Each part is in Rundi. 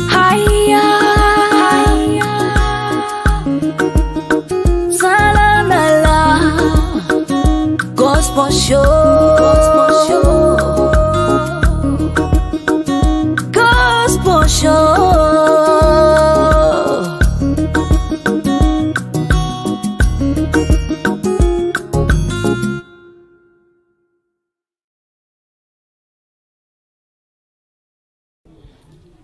Haya, salamala, gospel show, gospel show, gospel show.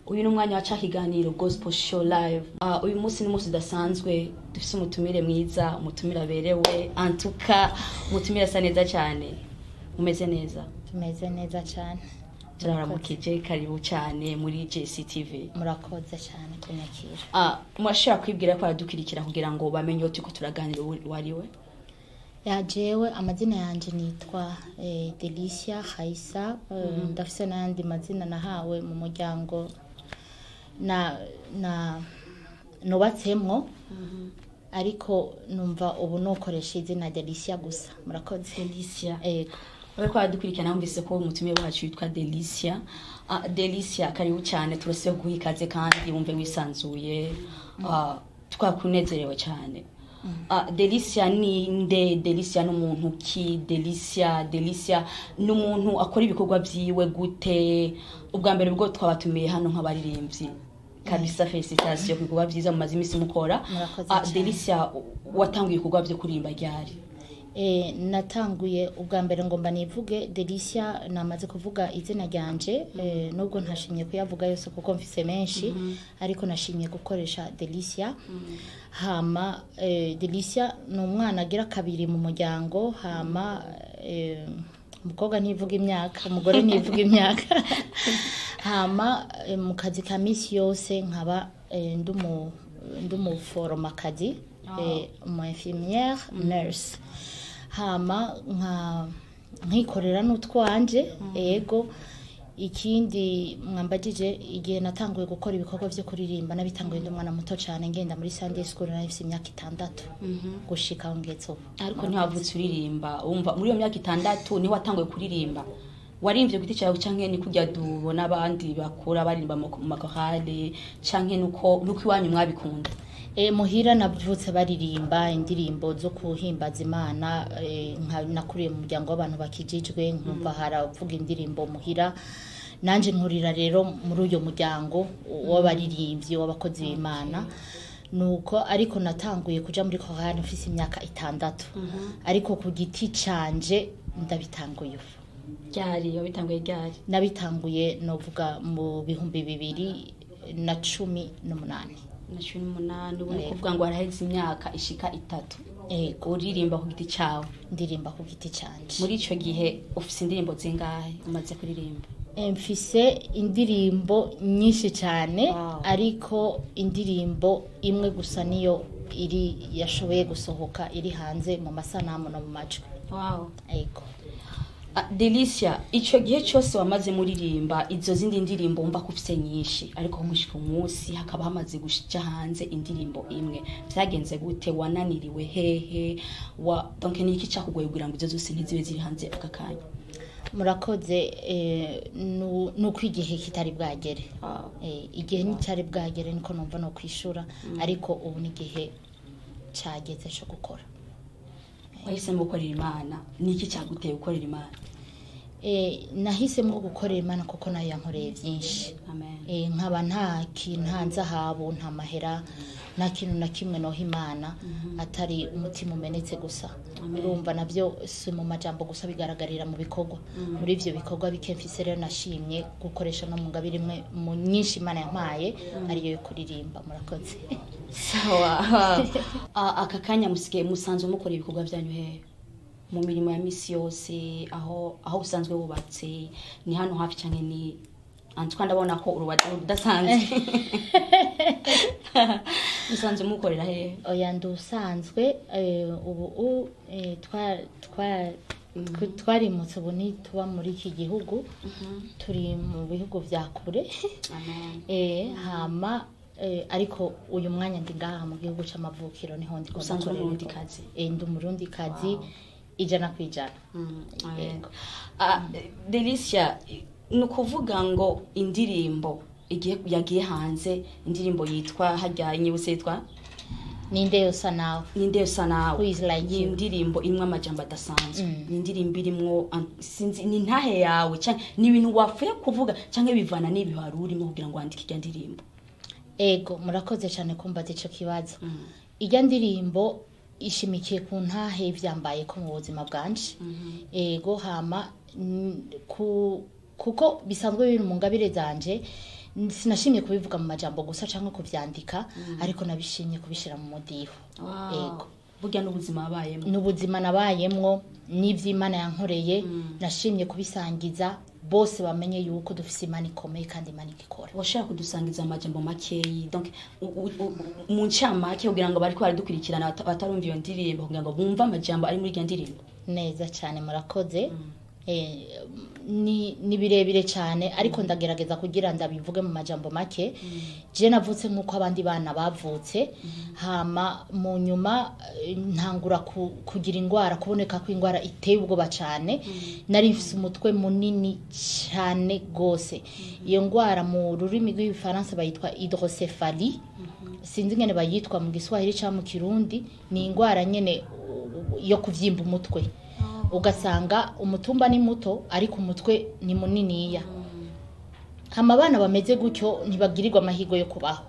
Uyu ni umwanya wa ca kiganiro Gospel Show Live. Uyu munsi ni umunsi udasanzwe, dufise umutumire mwiza, umutumire aberewe, antuka umutumire asa neza cyane. Umeze neza? Tumeze neza cyane. Turaramukije, karibu cyane muri JCTV. Murakoze cyane kunyakira. Murashobora kwibwira ko aradukurikira kugira ngo bamenye uwo turiko turaganira uwo ari we? Ya, jewe amazina yanje nitwa Delicia Haisa. Ndafise n'ayandi mazina nahawe mu muryango na nubatsemwo, ariko numva ubu nokoresha izina Delicia gusa. Murakoze. Delicia. Ego. Bariko baradukurikirana bumvise ko umutumire wacu yitwa Delicia. Delicia, karibu cyane, turasibe kuguha ikaze kandi wumve wisanzuye. Twakunezerewe cyane. Delicia ni nde? Delicia ni umuntu ki? Delicia ni umuntu akora ibikorwa vyiwe gute? Ubwa mbere bwo twabatumiye hano nk'abaririmbyi kabisa, félicitations ku bikorwa vyiza mumaze imisi mukora. Murakoze cyane. Delicia, watanguye ibikorwa vyo kuririmba ryari? Natanguye ubwa mbere, ngomba nivuge Delicia, namaze kuvuga izina ryanje, nubwo ntashimye kuyavuga yose kuko mfise menshi, ariko nashimye gukoresha Delicia. Hama Delicia ni umwana agira kabiri mu muryango. Hama umukobwa ntivuga imyaka, umugore ntivuga imyaka. Hama mu kazi ka misi yose nkaba ndumuforomakazi, umu infirmière nurse. Hama nka nkikorera n'utwanje. Ego. Ikindi mwambagije, igihe natanguye gukora ibikorwa vyo kuririmba, nabitanguye ndi umwana muto cyane, ngenda muri Sunday school, nari mfise imyaka 6 gushika aho ngeze ubu. Ariko ntiwavutse uririmba. Wumva muri iyo myaka 6 niho watanguye kuririmba? Warimvye ku giti cyawe, canke ni kurya dubona abandi bakura baririmba mu makorale, canke nuko iwanyu mwabikunda? Muhira navutse baririmba indirimbo zo kuhimbaza Imana. Nakuriye mu muryango w'abantu bakijijwe, nkumva haravuga indirimbo muhira, nanje nkurira rero muri uyo muryango w'abaririmbyi, w'abakozi b'Imana. Nuko ariko natanguye kuja muri korali mfise imyaka 6, ariko ku giti canje ndabitanguye ubu. Ryari wabitanguye, ryari? Nabitanguye novuga mu 2018. Na 18. Ubu ni kuvuga ngo haraheze imyaka ishika 3 Ego. uririmba ku giti cyawe? Ndirimba ku giti canje. Muri ico gihe ufise indirimbo zingahe umaze kuririmba? Mfise indirimbo nyinshi cyane, ariko indirimbo imwe gusa niyo iri yashoboye gusohoka, iri hanze mu masanamu no mu majwi. Ego. Delicia, ico gihe cyose wamaze muririmba izo zindi ndirimbo, wumva ko ufise nyinshi, ariko gushika umunsi hakaba hamaze gushija hanze indirimbo imwe, vyagenze gute? Wananiriwe hehe? Wa donc ni iki cyakugoye kugira ngo izo zose ntizibe ziri hanze aka kanya? Murakoze. Nuko igihe kitari bwagere. Igihe nticyari bwagere, niko numva no kwishura, ariko ubu ni igihe cyageze cyo gukora. Wahisemo gukorera Imana. Ni iki cyaguteye gukorera Imana? Nahisemo gukorera Imana kuko nayo yankoreye byinshi. Amen. Nkaba nta kintu, nta nzahabu, nta mahera, nta kintu na kimwe noha Imana atari umutima umenetse gusa. Urumva nabyo si mu majambo gusa, bigaragarira mu bikorwa. Muri ivyo bikorwa bike mfise rero, nashimye gukoresha no mu ngabire imwe mu nyinshi Imana yampaye, ariyo yo kuririmba. Murakoze. Sawa. Aka kanya musigaye musanzwe mukora ibikorwa byanyu hehe mu mirimo ya misi yose? Aho usanzwe wubatse ni hano hafi canke ni antwa? Ndabona ko urubatse rudasanzwe. Musanzwe mukorera hehe? Oya, ndusanzwe ubu twarimutse, ubu ntituba muri iki gihugu, turi mu bihugu vya kure. Amen. Hama Ariko uyu mwanya ndi ngaha mu gihugu c'amavukiro, niho ndiko Usanzwe ndakorera. Umurundikazi? Ndi Umurundikazi 100%. Yego. Delicia, ni ukuvuga ngo indirimbo igiye yagiye hanze, indirimbo yitwa harya inyibutse, yitwa Ninde yosa nawe. Ninde usa nawe. Who is like Ni you. indirimbo irimwo amajambo adasanzwe, ni indirimbo irimwo sinzi ni ntahe yawe canke ni ibintu wapfuye kuvuga canke bivana n'ibihe wari urimo kugira ngo wandike irya ndirimbo? Ego, murakoze cyane kumbaza ico kibazo. Ijya ndirimbo ishimikiye ku ntahe ivyambaye ko mu buzima bwanje. Ego, hama kuko bisanzwe biri mu ngabire zanje, sinashimye kubivuga mu majambo gusa cyangwa kuvyandika, ariko nabishimye kubishira mu mudiho. Ego. Burya n'ubuzima wabayemo. N'ubuzima nabayemwo n'ivy'Imana yankoreye, nashimye kubisangiza bose bamenye yuko dufise Imana ikomeye kandi Imana igikora. Washaka kudusangiza amajambo makeyi, donc mu ncamake, kugira ngo bariko baradukurikirana batarumva iyo ndirimbo, kugira ngo bumve amajambo ari muri iyo ndirimbo? Neza cyane, murakoze. Ni birebire cyane, ariko ndagerageza kugira ndabivuge mu majambo make. Je navutse nk'uko abandi bana bavutse, hama mu nyuma ntangura kugira indwara, kuboneka ko indwara iteye ubwoba cyane. Nari mfise umutwe munini cyane gose. Iyo ndwara mu rurimi rw'Igifaransa bayitwa hydrocéphalie, sinzi ingene bayitwa mu Giswahili cyangwa mu Kirundi. Ni indwara nyene yo kuvyimba umutwe, ugasanga umutumba ni muto ariko umutwe ni muniniya. Hama abana bameze gutyo ntibagirirwa amahirwe yo kubaho.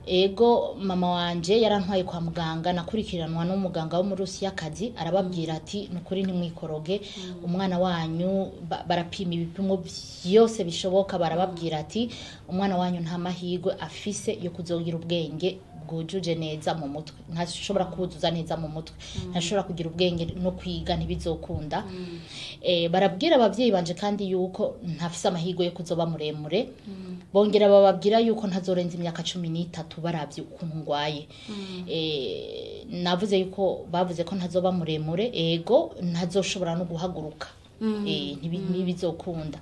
Ego, mama wanje yarantwaye kwa muganga, nakurikiranwa n'umuganga wo muri Rusiyakazi. Arababwira ati: "Nukuri ntimwikoroge umwana wanyu." Barapima ibipimo byose bishoboka, barababwira ati: "Umwana wanyu nta mahirwe afise yo kuzogira ubwenge bwujuje neza mu mutwe, ntashobora kuzuza neza mu mutwe, ntashobora kugira ubwenge no kwiga ntibizokunda." Barabwira abavyeyi banje kandi yuko ntafise amahirwe yo kuzoba muremure, bongera bababwira yuko ntazorenza imyaka 13 baravye ukuntu ngwaye. Navuze yuko bavuze ko ntazoba muremure, ego, ntazoshobora no guhaguruka, ntibizokunda.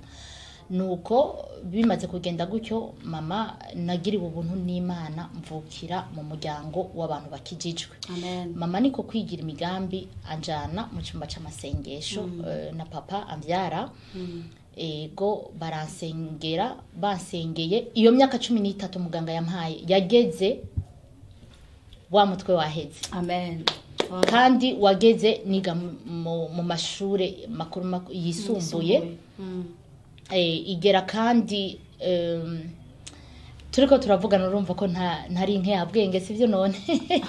Nuko bimaze kugenda gutyo, mama nagiriwe ubuntu n'Imana, mvukira mu muryango w'abantu bakijijwe. Amen. Mama niko kwigira imigambi, anjana mu cyumba c'amasengesho na papa ambyara. Ego, baransengera. Bansengeye, iyo myaka 13 muganga yampaye yageze wa mutwe waheze. Amen. Kandi wageze niga mu mashure makuru yisumbuye. Igera kandi turiko turavugana, urumva ko ntari nkeyabwenge, sivyo none?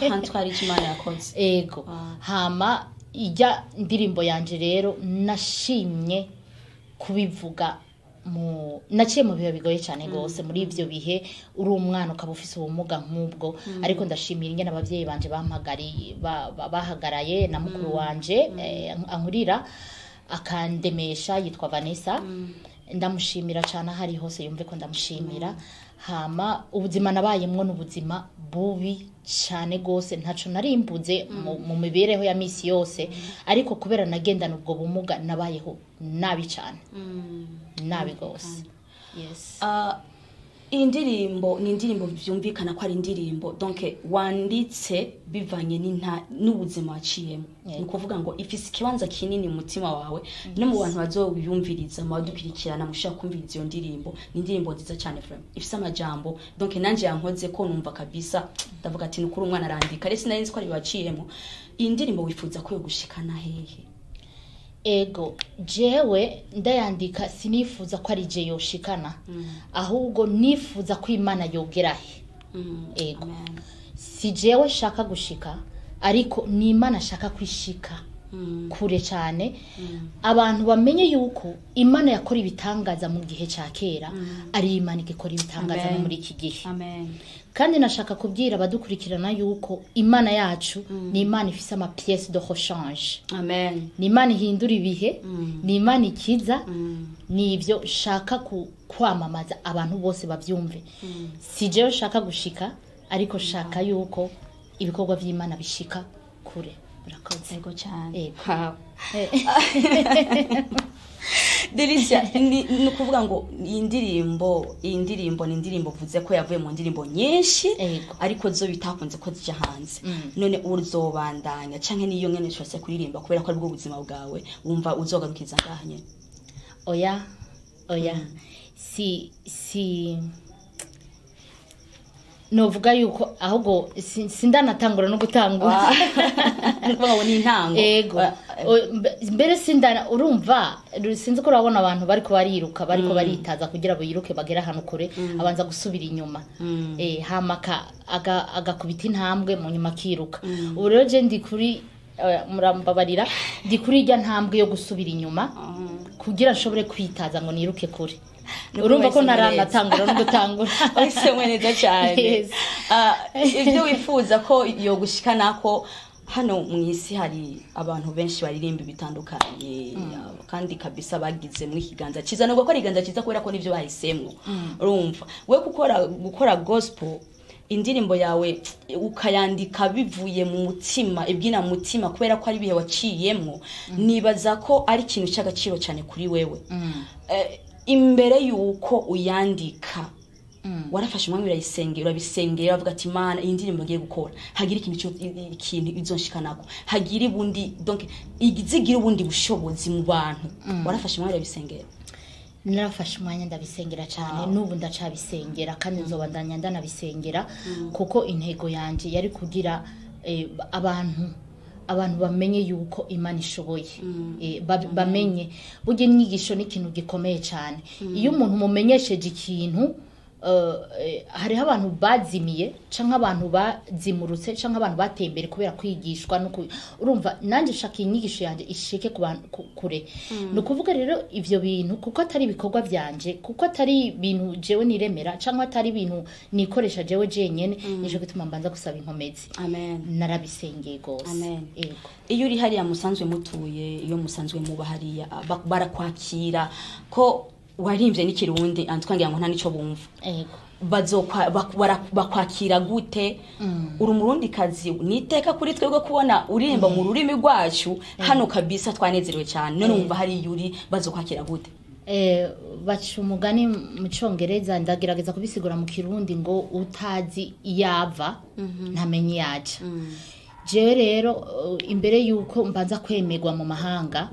Ahantu twari icyo Imana yakoze. Ego. Hama ijya ndirimbo yanje rero nashimye kubivuga mu naciye mu bihe bigoye cyane gose. Muri ivyo bihe uri umwana ukaba ufise ubumuga nk'ubwo, ariko ndashimira ingene abavyeyi banje bampagariye, bahagaraye na mukuru wanje ankurira akandemesha, yitwa Vanessa. Ndamushimira cyane aho ari hose, yumve ko ndamushimira. Hama ubuzima nabayemwo n'ubuzima bubi cyane gose, ntaco narimbuze mu mibereho ya misi yose, ariko kubera nagendana ubwo bumuga nabayeho nabi cyane, nabi gose, yes. Iyi ndirimbo ni indirimbo byumvikana ko ari indirimbo donc wanditse bivanye n'ubuzima waciyemo. Ni ukuvuga ngo ifise ikibanza kinini mu mutima wawe no mu bantu bazoyumviriza, mu badukurikirana mushaka kumviriza iyo ndirimbo. Ni indirimbo nziza cyane vraiment, ifise amajambo donc nanje yankoze ko numva kabisa, ndavuga ati: "Nukuri umwana arandika." Rero sinari nzi ko ari waciyemo. Iyi ndirimbo wifuza ko yogushikana hehe? Ego, jewe ndayandika sinifuza ko ari je yoshikana, ahubwo nifuza ko Imana yogera he. Ego. Amen. Si jewe shaka gushika, ariko ni Imana ashaka kwishika kure cyane, abantu bamenye yuko Imana yakora ibitangaza mu gihe cya kera ari Imana igikora ibitangaza no Amen. muri iki gihe. Amen. Kandi nashaka kubwira abadukurikirana yuko Imana yacu ni Imana ifise ama pièces de rechange. Amen. Ni Imana ihindura ibihe, ni Imana ikiza. Ni ibyo shaka kwamamaza, abantu bose babyumve. Si jewe shaka gushika, ariko shaka yuko ibikorwa by'Imana bishika kure. Murakoze. Ego cyane. Ego. Wow. Delicia, ni ukuvuga ngo iyi ndirimbo ni indirimbo uvuze ko yavuye mu ndirimbo nyinshi, Ego. ariko zo bitakunze ko zija hanze. None uzobandanya canke niyo nyene ushobora kuririmba kubera ko aribwo buzima bwawe, wumva uzogarukiza ngaha nyene? Oya, oya, si novuga yuko ahubwo sindanatangura no gutangura. Ni ukuvuga ngo ni intango. Ego. Mbere sindana, urumva, sinzi ko urabona abantu bariko bariruka, bariko baritaza kugira biruke bagere ahantu kure, abanza gusubira inyuma, hama agakubita intambwe, mu nyuma akiruka. Ubu rero je ndi kuri, murambabarira, ndi kuri irya ntambwe yo gusubira inyuma kugira nshobore kwitaza ngo niruke kure. Ni Urumva ko wahisemo neza. ntaranatangura no gutangura. Wahisemo neza cyane. Yes. Ibyo wifuza ko yogushikanako hano mu isi, hari abantu benshi baririmba bitandukanye kandi kabisa bagize mu ikiganza cyiza, nubwo ko ari ikiganza cyiza kubera ko nivyo bahisemwo. Urumva we gukora gospel, indirimbo yawe ukayandika bivuye mu mutima, ibyina mu mutima, kubera ko ari ibihe waciyemwo, nibaza ko ari ikintu cy'agaciro cyane kuri wewe. Imbere yuko uyandika, warafashe umwanya urayisengera, urabisengera, uravuga ati: "Imana, iyi ndirimbo ngiye gukora hagira ikintu izonshikanako, hagira ubundi, donc izigira ubundi bushobozi mu bantu." Warafashe umwanya urabisengera? Narafashe umwanya ndabisengera cyane, n'ubu ndacabisengera kandi nzobandanya ndanabisengera, kuko intego yanjye yari kugira abantu bamenye yuko Imana ishoboye. Bamenye burya inyigisho ni ikintu gikomeye cyane. Iyo umuntu mumenyesheje ikintu, hariho abantu bazimiye canke abantu bazimurutse canke abantu bateye imbere kubera kwigishwa no urumva, nanjye nshaka inyigisho yanjye ishike ku bantu kure. Ni ukuvuga rero ivyo bintu, kuko atari ibikorwa vyanje, kuko atari ibintu jewe niremera canke atari ibintu nikoresha jewe jenyene, nico gituma mbanza gusaba inkomezi. Amen. Narabisengeye gose. Amen. Ego. Iyo uri hariya musanzwe mutuye, iyo musanzwe muba hariya, barakwakira ko warimbye n'ikirundi? Antwangira ngo nta nico bumva. Ego. Bakwakira gute? Uri umurundi kazi, niteka kuri twebwe kubona uririmba mu rurimi rwacu hano kabisa, twanezerewe cyane. None wumva hariya uri bazokwakira gute? Baca umugani mu Congereza, ndagerageza kubisigura mu Kirundi, ngo utazi iyava ntamenye iyaja. Jewe rero, imbere yuko mbanza kwemerwa mu mahanga,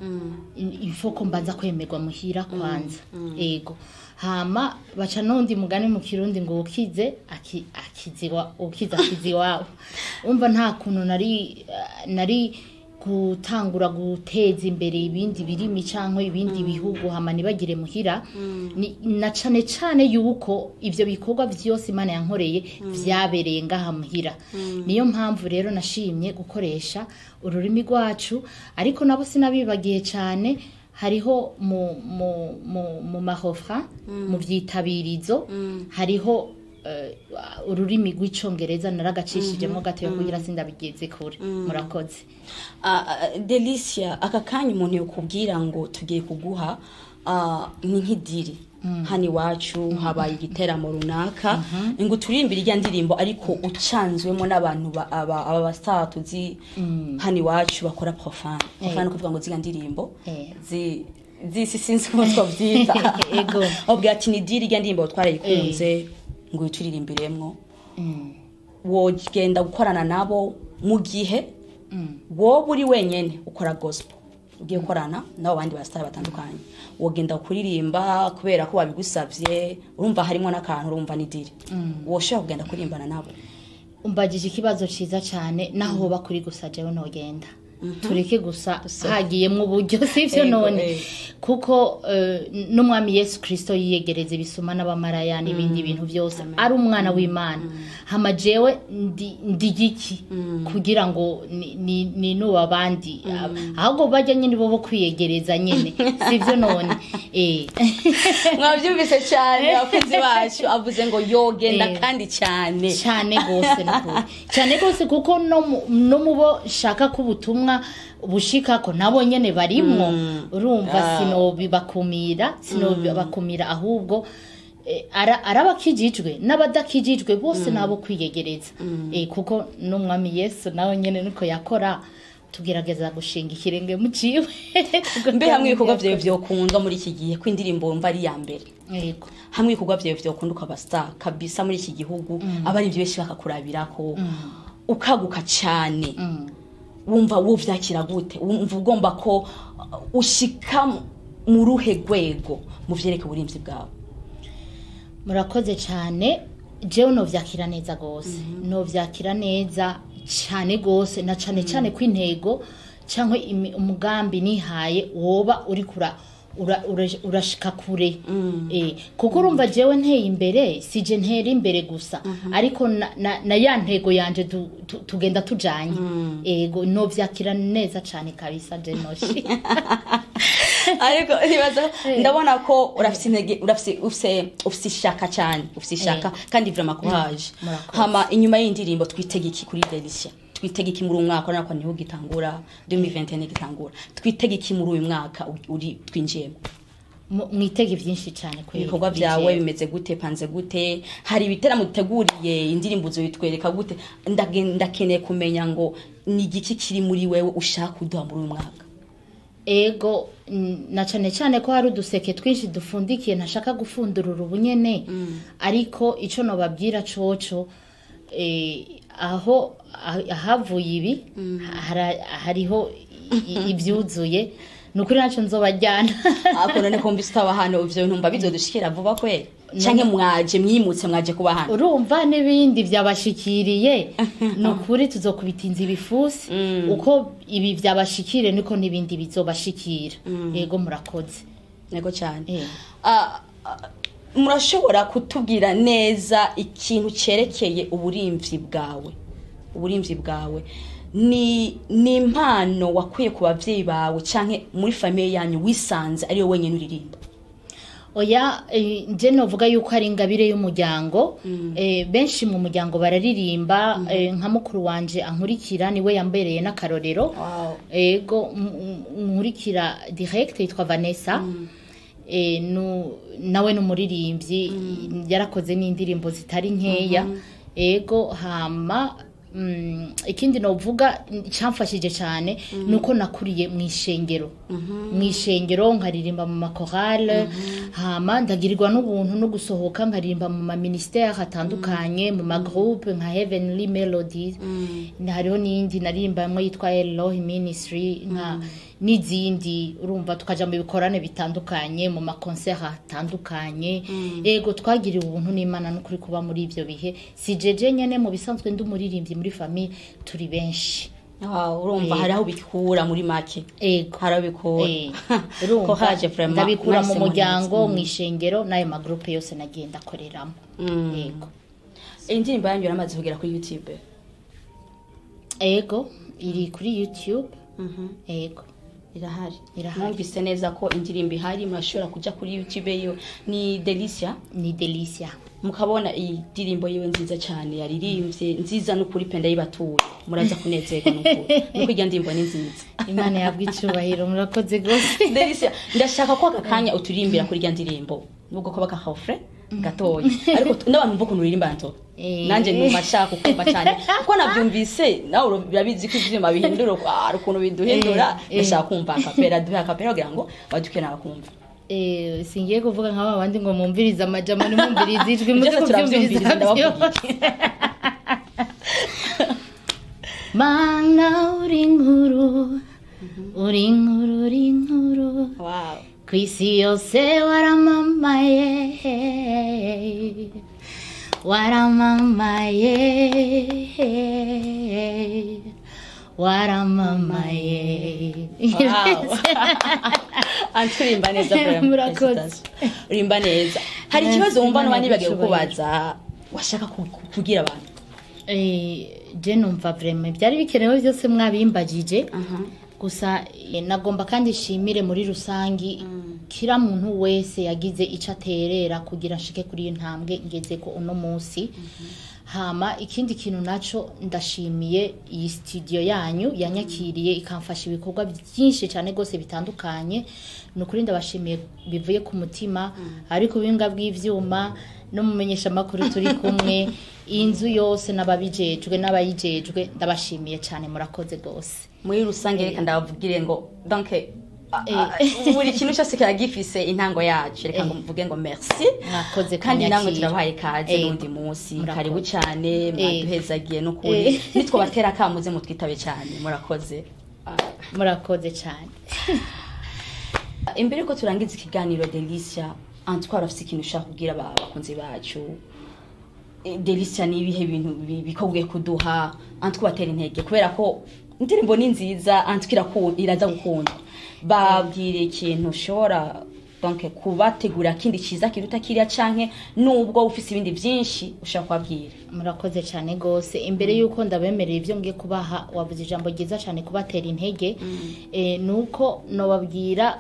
ifo ko mbanza kwemerwa muhira kwanza. Ego. Hama baca n'undi mugani mu Kirundi ngo ukize akiziwa, ukize akizi iwabo. Umva, nta kuntu nari gutangura guteza imbere ibindi birimi canke ibindi bihugu hama nibagire muhira. Na cane cane yuko ivyo bikorwa vyose Imana yankoreye vyabereye ngaha muhira. Niyo mpamvu rero nashimye gukoresha ururimi rwacu, ariko nabo sinabibagiye cane. Hariho mu mahofra, mu vyitabirizo, hariho ururimi rw'Icongereza, naragacishijemo gatoya kugira sindabigeze kure. Murakoze. Delicia, aka kanya umuntu yokubwira ngo tugiye kuguha, ni nk'idiri hano iwacu, habaye igiteramo runaka, ngo turimbire irya ndirimbo, ariko ucanzwemo n'abantu aba bastar tuzi hano iwacu bakora profane. Profane kuvuga ngo ziriya ndirimbo zisi, sinzi uko twabyita. Ego. Ubwira ati ni diri, irya ndirimbo twarayikunze, ngo turirimbiremwo. Wogenda gukorana nabo mu gihe wowe uri wenyene ukora gospel, ugiye gukorana n'abo bandi basitari batandukanye, wogenda kuririmba kubera ko babigusavye? Urumva harimo n'akantu, urumva ni diri, woshobora kugenda kuririmbana nabo? Umbagije ikibazo ciza cyane. Naho hoba kuri gusa, jewe ntogenda, tureke gusa hagiyemwo uburyo, sivyo? Ego, none kuko n'umwami Yesu Kristo yiyegereza ibisuma n'abamaraya n'ibindi bintu byose, ari umwana w'Imana. Hama jewe ndi giki kugira ngo ninuba abandi? Ahubwo bajya nyine bo kwiyegereza nyine, sivyo none? Mwabyumvise cyane, abakunzi bacu, avuze ngo yogenda kandi cyane. Cyane gose, nukuri cyane gose, kuko no mu bo nshaka ko ubutumwa bushikako nabo nyene barimwo. Urumva, sinobibakumira, ahubwo arabakijijwe n'abadakijijwe bose nabo kwiyegereza, kuko n'umwami Yesu nawe nyene niko yakora. Tugerageza gushinga ikirenge mu ciwe. Mbe hamwe ibikorwa vyawe vyokundwa muri iki gihe, ko indirimbo wumva ari iya mbere, Yego. hamwe ibikorwa vyawe vyokunda ukaba star kabisa muri iki gihugu, abarivyo benshi bakakurabirako, ukaguka cane, wumva wovyakira gute? Wumva ugomba ko ushika mu ruhe rwego mu vyerekeye uburimvyi bwawe? Murakoze cyane. Jewe novyakira neza gose, novyakira neza cyane gose, na cane cane ko intego cyangwa umugambi nihaye woba uri kura urashika kure, kuko urumva jewe nteye imbere, sije ntera imbere gusa, ariko na ya ntego yanje tugenda tujanye. Ego, novyakira neza cyane kabisa, je noshi. Ariko nibaza, ndabona ko urafise intege, urafise ufise ishaka cyane, ufise ishaka kandi vraiment courage. Murakoze. Hama inyuma y'indirimbo twitega iki kuri Delicia? Twitega iki muri uyu mwaka? Urabona ko niho gitangura, 2021 gitangura. Twitega iki muri uyu mwaka uri twinjiyemo? Mwitege byinshi cyane kweri. Ibikorwa kuri byawe jewe. bimeze gute? Panze gute? Hari ibiteramo duteguriye? Indirimbo uzoyitwereka gute? Ndakeneye kumenya ngo ni igiki kiri muri wewe ushaka kuduha muri uyu mwaka. Ego, na cane cane ko hari uduseke twinshi dufundikiye ntashaka gufundurura ubunyene, ariko ico nobabwira coco, aho ahavuye ibi hariho ivyuzuye, ni ukuri naco nzobajyana. Ako none ko mbise utaba hano, ivyo ntumva bizodushikira vuba kweri? Canke mwaje mwimutse, mwaje kuba hano? Urumva n'ibindi byabashikiriye, ni ukuri tuzokubita inzu ibifusi. Uko ibi byabashikire niko n'ibindi bizobashikira. Yego, murakoze. Nego cyane. Eh. Murashobora kutubwira neza ikintu cyerekeye uburimvyi bwawe? Uburimvyi bwawe ni impano wakwiye ku bavyeyi bawe, canke muri famille yanyu wisanze ariyo wenyine uririmba? Oya, nje novuga yuko ari ingabire y'umuryango. Benshi mu muryango bararirimba, nka mukuru wanje ankurikira, niwe yambereye n'akarorero. Ego, nkurikira direct yitwa Vanessa. Nawe ni umuririmbyi, yarakoze n'indirimbo zitari nkeya. Ego, hama ikindi novuga cyamfashije cyane nuko nakuriye mu ishengero, mu ishengero nkaririmba mu makorale, hama ndagirirwa n'ubuntu no gusohoka nkaririmba mu ma ministère atandukanye, mu ma groupe nka Heavenly Melodies, hariho n'iyindi naririmbamwo yitwa Elohim Ministry, nka n'izindi. Urumva tukaja mu bikorane bitandukanye, mu ma concert atandukanye. Ego, twagiriwe ubuntu n'Imana n'ukuri kuba muri ivyo bihe. Si jeje nyene, mu bisanzwe ndi umuririmbyi, muri famille turi benshi. Wow, urumva hari aho bikura muri make. Ego. Hari aho bikura. Urumva Courage vraiment. ndabikura mu Mwese muryango, muneza. mu ishengero n'ayo ma groupe yose nagiye ndakoreramo. Ego. Indirimbo yanyu yaramaze kugera kuri YouTube? Ego, iri kuri YouTube. Ego. Irahari? Irahari. Mwumvise neza ko indirimbo ihari, murashobora kuja kuri YouTube yiwe, ni Delicia. Ni Delicia. Mukabona iyi ndirimbo yiwe nziza cyane yaririmbye, nziza n'ukuri pe, ndayibatuye, muraza kunezerwa n'ukuri, nuko irya ndirimbo ni nziza. Imana yabwa icubahiro, murakoze rwose. Delicia, ndashaka ko aka kanya uturimbira kuri irya ndirimbo, nubwo ko baka refrain gatoya, ariko n'abantu bumva ukuntu uririmba nto. Nanjye numva nshaka kukumva cyane kuko nabyumvise, nawe urabizi ko ivyuma bihindura, hari ukuntu biduhindura. Ndashaka kumva a cappella, duhe a cappella kugira ngo baduke nabakumva. Singiye kuvuga nka babandi ngo mumvirize amajambo, nimumvirize ijwi, muze Byose kubyumviriza turabyumviriza, byose. Ndabavugiye. Mana uri inkuru, uri inkuru, uri inkuru. Ku isi yose waramamaye, waramamaye, waramamaye. Wow. Anti urimba neza vraiment. Murakoze. Félicitations. Urimba neza. Hari ikibazo wumva Imana nuba nibagiwe yagucyubahiro. kubaza, washaka kubwira abantu? Je numva vraiment byari bikenewe byose mwabimbagije. Gusa nagomba kandi nshimire muri rusangi kira muntu wese yagize ico aterera kugira nshike kuri iyi ntambwe ngeze ko uno munsi. Hama ikindi kintu naco, ndashimiye iyi studio yanyu yanyakiriye ikamfasha ibikorwa byinshi cyane rwose bitandukanye. Ni ukuri ndabashimiye bivuye ku mutima, ariko ubuhinga bw'ivyuma N'umumenyesha makuru turi kumwe, inzu yose n'ababijejwe n'abayijejwe, ndabashimiye cyane, murakoze gose. Muri rusange reka ndabavugire ngo donc buri kintu cyose kiragifise intango yacu. Reka ngo mvuge ngo merci. Mwakoze kandi namwe kunyakira. Turabahaye ikaze n'undi munsi. Murakoze. Karibu cyane, mwaduhezagiye n'ukuri. Nitwabatera akamuze mutwitabe cyane. Murakoze. Murakoze cyane. Imbere ko turangiza ikiganiro, Delicia, Antoine afite ikintu ushaka kubwira abakunzi bacu. Delicia, ni ibihe bintu bikobwiye kuduha Antoine batera intege? Kubera ko indirimbo ni nziza, Antoine iraza gukundwa. Babwire ikintu ushobora donc kubategura kindi ciza kiruta kiriya, canke nubwo ufise ibindi byinshi ushaka kubabwira. Murakoze cyane gose. Imbere yuko ndabemerera ibyo ngiye kubaha, wavuze ijambo ryiza cyane, kubatera intege. Nuko nobabwira,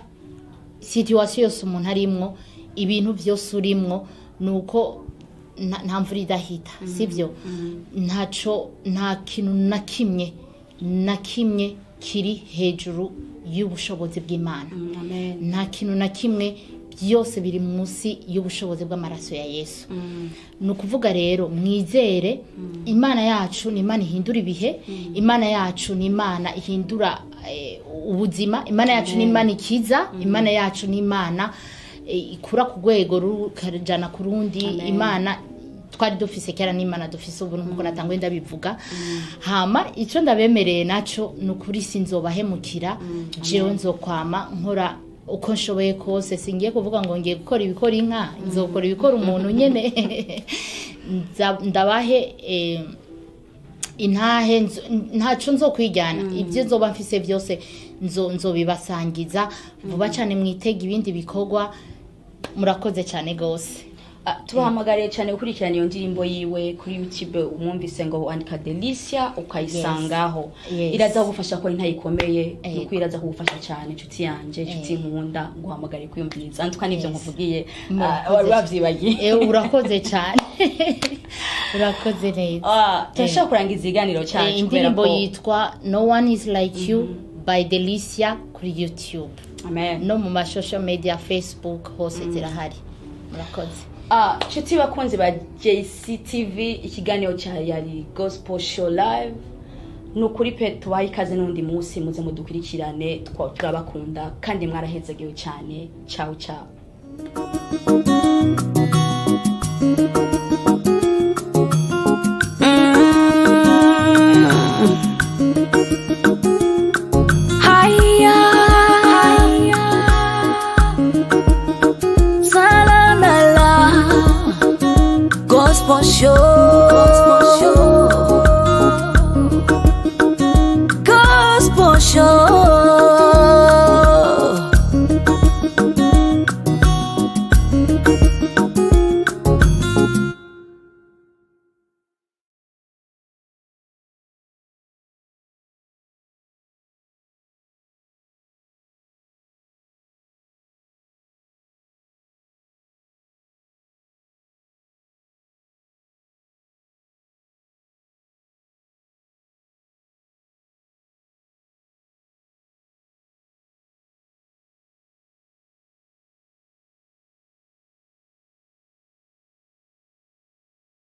situation yose umuntu arimwo, ibintu byose urimwo, nuko nta mvura idahita, sibyo? Ntaco, nta kintu na kimwe na kimwe kiri hejuru y'ubushobozi bw'Imana. Amen. Nta kintu na kimwe, byose biri munsi y'ubushobozi bw'amaraso ya Yesu. Ni ukuvuga rero mwizere Imana yacu. Ni Imana ihindura ibihe, Imana yacu ni Imana ihindura ubuzima, Imana yacu ni Imana ikiza, Imana yacu ni Imana ikura ku rwego rukajana ku rundi. Imana twari dufise kera n'Imana dufise ubu, nkuko natanguye ndabivuga. Hama icyo ndabemereye naco ni ukuri, sinzobahemukira. Jewe nzokwama nkora uko nshoboye kose. Singiye kuvuga ngo ngiye gukora ibikora inka, nzokora ibikora umuntu nyene. Ndabahe intahe, ntaco nzokwijyana. Ibyo nzoba mfise byose nzobibasangiza vuba cyane. Mwitega ibindi bikorwa. Murakoze cyane gose. Tubahamagariye cyane gukurikirana iyo ndirimbo yiwe kuri YouTube. Umwumvise ngo wandika Delicia ukayisangaho. Yes. Iraza kugufasha ko ntayikomeye. Nuko iraza kugufasha cyane, inshuti yanje, inshuti nkunda. Nguhamagariye kwiyumviriza antuka n'ivyo nkuvugiye. Murakoze. Wari wavyibagiye. Urakoze cyane, urakoze neza. Turashobora kurangiza ikiganiro cyacu kubera Indirimbo ko yitwa "No One Is Like You" by Delicia kuri YouTube Amen. no mu ma social media, Facebook, hose zirahari. Murakoze. Nshuti bakunzi ba JCTV, ikiganiro cya yari Gospel Show Live. Ni ukuri pe, tubahe ikaze n'undi munsi, muze mudukurikirane. Turabakunda kandi mwarahezagiwe cyane. Ciao ciao. Haya, Salamala, Gospel Show, Gospel Show, Gospel Show.